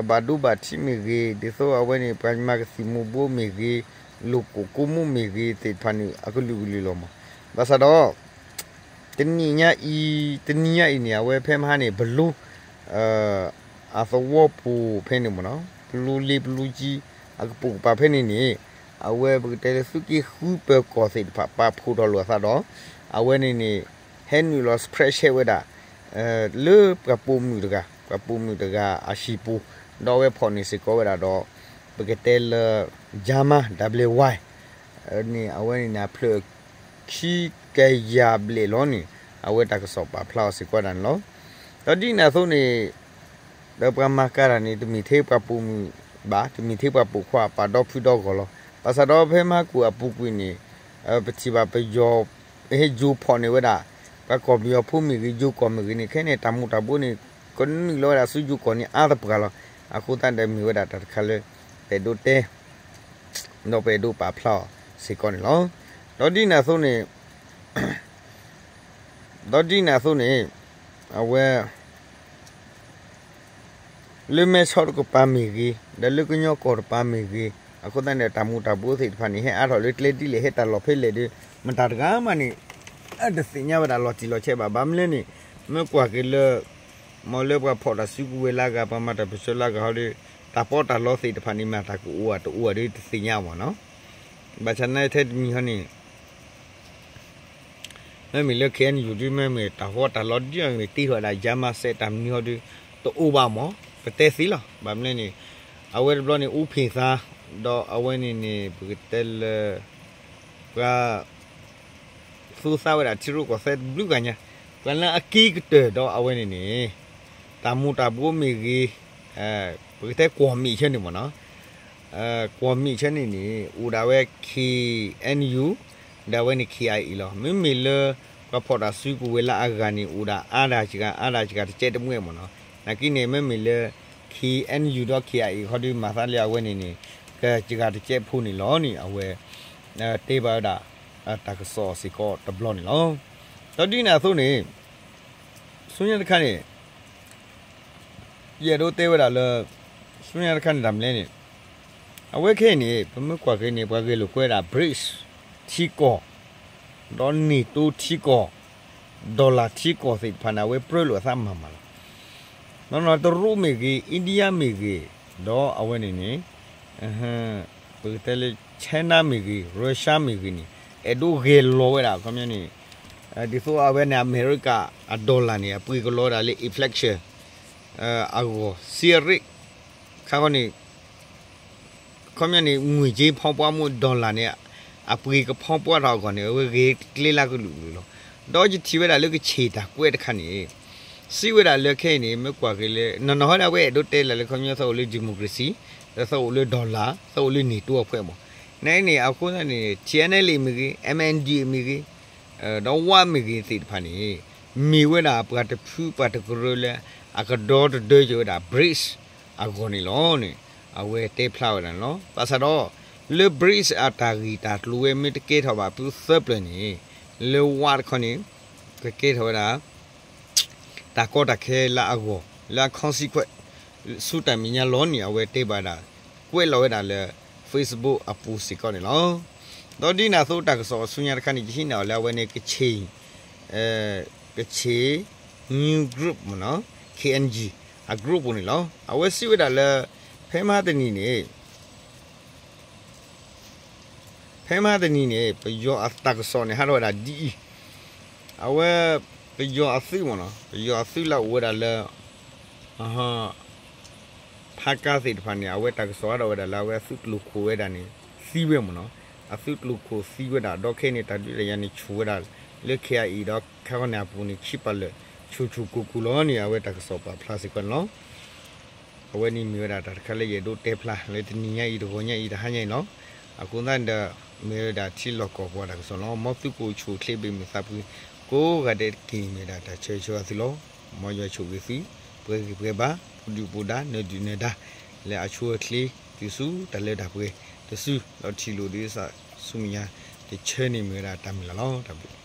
်ဘၣ်ဒိဘၣ်ထံးမ့ၢ်ဂ့ၤ ဒ်သိးအဝဲန့ၣ် ပှၤမၤကသံၣ်မူၤဘိမ့ၢ်ဂ့ၤ လိာ်ကိၣ်ကိးမူးမ့ၢ်ဂ့ၤသ့ၣ်တဖၣ်န့ၣ် အကလုာ်ကလုာ်လီၤမး. ဘၣ်ဆၣ်ဒီး တနံၤညါအံၤ တနံၤညါအံၤန့ၣ် အဝဲဖဲမဟါန့ၣ် ပလူ အသဝီပူၤဖဲန့ၣ်မ့ၢ်နီၤ ပလူလ့ပလူကံ အကပိာ်ကပၤဖဲန့ၣ်န့ၣ် အဝဲပကတဲလၢသုးက့ဃုပၢၤကီၢ်သ့ၣ်တဖၣ် ပာ်ဖှိၣ်ထီၣ်လိာ်အသးဒီး အဝဲန့ၣ်န့ၣ် ဟဲနုာ်လီၤ spread ဆဲး ဝဲဒၣ် လၢပှၤပိာ်မုၣ်တဂၤ ပှၤပိာ်မုၣ်တဂၤအဟံၣ်ပူၤ ဒီးအဝဲဖီၣ်န့ၢ်စ့ၢ်ကီးဝဲဒၣ်ဒီး ပကတဲလၢ Jama W Y န့ၣ် အဝဲန့ၣ်န့ၣ် အဖျၢၣ်ခံကယၤဘျဲၣ်လီၤန့ၣ် အဝဲတၢ်ကစီၣ်ပာ်ဖျါအီၤစ့ၢ်ကီးဒၣ်န့ၣ်လီၤ. ဒီးဒ်န့ၣ်အသိးန့ၣ် ဒီးပှၤမၤကၤတၢ်န့ၣ် တမ့ၢ်ထဲပှၤပိာ်မုၣ်ဘၣ် တမ့ၢ်ထဲပှၤပိာ်ခွါ ပာ်ဒီဖုဒီဂီၢ်လီၤ. ဘၣ်ဆၣ်ဒီးဖဲမဟါကိၣ်အပူၤကွံာ်န့ၣ် ပထံၣ်ဘၣ်ပယီၤ ဟဲယိၤဖီၣ်န့ၢ်ဝဲဒၣ် ပှၤကီၢ်ပယီၤဖိမ့ၢ်ဂ့ၤ ယိၤကီၢ်မ့ၢ်ဂ့ၤန့ၣ် ခဲန့ၣ် တၢ်မူၤတၢ်ဘိးန့ၣ် ကနုာ်လီၤဝဲဒၣ်ဆူယိၤကီၢ်န့ၣ်အါတပှၢ်လီၤ. အဃိသတးဒီးမ့ၢ်ဝဲဒၣ်တၢ်တခါလၢ ပအဲၣ်ဒိးတဲ ဒီးပအဲၣ်ဒိးပာ်ဖျါအီၤစ့ၢ်ကီးန့ၣ်လီၤ. ဒီးဒ်န့ၣ်အသိးန့ၣ် ဒီးဒ်န့ၣ်အသိးန့ၣ် အဝဲ လၢမဲဆီးတကပၤမ့ၢ်ဂ့ၤ ဒီးလၢကညီကီၢ်တပၤမ့ၢ်ဂ့ၤ အဃိသတးန့ၣ် တၢ်မူၤတၢ်ဘိးသ့ၣ်တဖၣ်န့ၣ် ဟဲအါထီၣ်လၢကျဲဒ်လဲၣ် ဟဲတၢ်လီၢ်ဖဲလဲၣ်ဒီး မတၤတဂၤမးန့ၣ် တသ့ၣ်ညါဝဲဒၣ်လီၤတံၢ်လီၤဆဲးဘၣ်. ဘၣ်မနုၤလဲၣ်န့ၣ် မ့ၢ်ကွၢ်က့ၤလၢ မ်လၢပှၤဖီၣ်တၢ်စုကဝဲၤလၢအဂၤ ပှၤမၤတၢ်ပၢဆှၢလၢအဂၤဟီဒီး တၢ်ပီးတၢ်လီသ့ၣ်တဖၣ်န့ၣ် မ့ၢ်တၢ်ကအိၣ်ဧါတအိၣ်ဧါဒီးတသ့ၣ်ညါမ့ၢ်နီၤ. ဘၣ်ဆၣ်နာ်ထဲတမံၤဟီန့ၣ် မ့မ့ၢ်လၢ ခ့ၣ်အဲၣ်ယူၣ် ဒ်မ့မ့ၢ်တၢ်ဟီတၢ်လီဒ်အမ့ၢ်တ့ထီၣ်ဝဲဒၣ် ယါမၤစဲးတၢ်မနုၤဟီဒီး တအိၣ်ဘၣ်မ့ၢ် ပတဲသ့လီၤ. ဘၣ်မနုၤလဲၣ်န့ၣ် အဝဲတဘျီန့ၣ် အူဖ့ၣ်သါ ဒီးအဝဲန့ၣ်န့ၣ် ပကတဲလၢ ပှၤ သူသးဝဲဒၣ်ထံရူၢ်ကီၢ်သဲးတဘျုးဂၤညါ ပှၤလၢအက့ကတၢၢ်ဒီးအဝဲန့ၣ်န့ၣ် တၢ်မူၤတၢ်ဘိးမ့ၢ်ဂ့ၤ ပကတဲကွီၢ်မ့ၣ်ဆၢန့ၣ်မ့ၢ်နီၤ ကွီၢ်မ့ၣ်ဆၢန့ၣ်န့ၣ် အိၣ်ဒၣ်ဝဲ ခ့ၣ်အဲၣ်ယူၣ် ဒီးအဝဲန့ၣ် ခ့ၣ်အါအ့ၣ်လီၤ. မ့မ့ၢ်လၢ ပှၤဖီၣ်တၢ်စုကဝဲၤလၢအဂၤန့ၣ် အိၣ်ဒၣ်အါဒၣ်စှၤ အါဒၣ်စှၤတကဲးတမှဲာ်မ့ၢ်နီၤ. နာ်က့န့ၣ် မ့မ့ၢ်လၢ ခ့ၣ်အဲၣ်ယူၣ် ဒီး ခ့ၣ်အါအ့ၣ် ခီဒီးမၤသးလၢအဝဲန့ၣ်န့ၣ် ကစှၤတကဲးဖိန့ၣ်လီၤန့ၣ် အဝဲ တဲဘၣ်ဝဲဒၣ် တၢ်ကစီၣ်စ့ၢ်ကီးတဘျီန့ၣ်လီၤ. ဒီးဒ်န့ၣ်အသိးန့ၣ် ဆူညါတခါန့ၣ် ယအဲၣ်ဒိးတဲဝဲဒၣ်လၢ ဆူညါတခါန့ၣ်တၢ်မနုၤလဲၣ်န့ၣ် အဝဲခဲအံၤန့ၣ် ပမ့ၢ်ကွၢ်က့ၤန့ၣ် ပှၤဂဲၤလိာ်ကွဲဒၣ် ဘရံး ထံကီၢ် ဒီး NATO ထံကီၢ် dollar ထံကီၢ်သ့ၣ်တဖၣ်န့ၣ် အဝဲပြၢလိာ်အသးမၤမၤလီၤ. နီၢ်နီၢ်တရူးမ့ၢ်ဂ့ၤ India မ့ၢ်ဂ့ၤ ဒီးအဝဲန့ၣ်န့ၣ် ပကတဲလၢ China မ့ၢ်ဂ့ၤ Russia မ့ၢ်ဂ့ၤန့ၣ် အဲၣ်ဒိးဂဲၤလီၤဝဲဒၣ် ခီပညီန့ၣ် ဒ်သိးအဝဲန့ၣ် အမဲရကၤအ dollar န့ၣ် အပှ့ၤကလီၤဝဲဒၣ်လၢ inflation အဂီၢ် စံးအရ့ၣ် ခါခီန့ၣ် ခီပညီန့ၣ် ငွေကြေး ဖီၣ်ပှၢ်မူ dollar န့ၣ် အပှ့ၤကဖီၣ်ပှၢ်ထီၣ်အဂီၢ်န့ၣ် အဝဲဂ့ၤကျဲလၢကလုာ်ကလုာ်လီၤ. ဒီးယထံၣ်ဝဲဒၣ်လၢကဆ့ၣ်တၢ်ကွဲးတခါန့ၣ် စံးဝဲဒၣ်လၢခဲအံၤန့ၣ် မ့ၢ်ကွၢ်က့ၤလၢ နီၢ်နီၢ်ဟီဒၣ်ဝဲအဲၣ်ဒိးတဲလၢ်လၢခီပညီသးအိၣ်လၢ democracy ဒီးသးအိၣ်လၢ dollar သးအိၣ်လၢ NATO အဖှဲးမး နန့ၣ် အဃိသတးန့ၣ် ထံၣ်အဲၣ်နဲလ့ၣ် မ့ၢ်ဂ့ၤ MNDAA မ့ၢ်ဂ့ၤ ဒီးဝါ မ့ၢ်ဂ့ၤသ့ၣ်တဖၣ်န့ၣ် မ့ၢ်ဝဲဒၣ်ပှၤတဖုပှၤတကရၢလၢ အကဒီတဒၢက့ၤဝဲဒၣ် ဘရံး အဂီၢ်န့ၣ်လီၤန့ၣ် အဝဲတဲဖျါဝဲဒၣ်န့ၣ်လီၤ. ဘၣ်ဆၣ်ဒီး လၢ ဘရံး အတၢ်ဂ့ၢ်တၢ်ကျိၤဝဲမ့ၢ်တကဲထီၣ်ဘၣ်ဖုသၢပျၢၤန့ၣ် လၢဝါတခီန့ၣ် ကကဲထီၣ်ဝဲဒၣ် တၢ်ကီတၢ်ခဲလၢအဂီၢ် လၢအ consequence ဆူတၢ်မဲာ်ညါလီၤန့ၣ် အဝဲတဲဘၣ်ဒၣ် ကွဲးလီၤဝဲဒၣ်လၢ Facebook အပူၤစ့ၢ်ကီးန့ၣ်လီၤ. ဒီးဒ်န့ၣ်အသိးတၢ်ကစီၣ်အဆူညါတခါန့ၣ် ယဟံးန့ၢ်အီၤလၢအဝဲန့ၣ် ကချ့ၣ် ကချ့ၣ် News Group မ့ၢ်နီၤ KNG အ group ပူၤန့ၣ်လီၤ. အဝဲစံးဝဲဒၣ်လၢ ဖဲမဟါတနံၤန့ၣ် ဖဲမဟါတနံၤန့ၣ် ပယီၤအတၢ်ကစီၣ်န့ၣ် ဟးထီၣ်ဝဲဒၣ်ဒ်အံၤ, အဝဲ ပယီၤအသုးမ့ၢ်နီၤ ပယီၤအသုးလၢအအိၣ်ဝဲဒၣ်လၢ ဖးကါသ့ၣ်တဖၣ်န့ၣ် အဝဲတၢ်ကစီၣ်ဟးထီၣ်ဝဲဒၣ်လၢအဝဲအသုးကျိၤခိၣ်ဝဲဒၣ်န့ၣ် သံဝဲမ့ၢ်နီၤ, အသုးကျိၤခိၣ်သံဝဲဒၣ် ဒီးခဲအံၤန့ၣ် တၢ်ဒုးတၢ်ယၤန့ၣ်ဆူၣ်ဝဲဒၣ် လၢ ခ့ၣ်အါအံၣ် ဒီးခဲခီန့ၣ်အပူၤန့ၣ် ခံပာ်လၢာ် ဆူၣ်ဆူၣ်ကိၢ်ကိၢ်လီၤန့ၣ် အဝဲတၢ်ကစီၣ်ပာ်ဖျါစ့ၢ်ကီးန့ၣ်လီၤ. အဝဲန့ၣ်မ့ၢ်ဝဲဒၣ်တၢ်တခါလၢယအဲၣ်ဒိးတဲဖျါလၢတနံၤညါအံၤ တဂီၤညါအံၤ တဟါညါအံၤလီၤ. အဃိသတးဒီး မ့ၢ်ဝဲဒၣ်ထံလီၢ်ကီၢ်ပှၤတၢ်ကစီၣ်လီၤ. မ်သုကအိၣ်ဆူၣ်အိၣ်ချ့ဘၣ်မုာ်သးဖှံ ကိးဂၤဒဲးတက့ၢ် မ့ၢ်ဝဲဒၣ်တၢ်ဆၢဂ့ၤဆၢဝါသုလီၤ. မ်ယွၤဆိၣ်ဂ့ၤသု ပှဲၤဂံၢ်ပှဲၤဘါ ပူၤဒုၣ်ပူၤဒါ နၢၤဒုၣ်နၢၤဒါ လၢအဆိအချ့ တုၤဆူတၢ်လၢတၢ်ပှဲၤတစု ဒီးထံၣ်လိာ်ဒ်ဆူမဲာ်ညါတဆၢန့ၣ် မ့ၢ်ဝဲဒၣ်တၢ်မုၢ်လၢ်လီၤ. တၢ်ဘျုး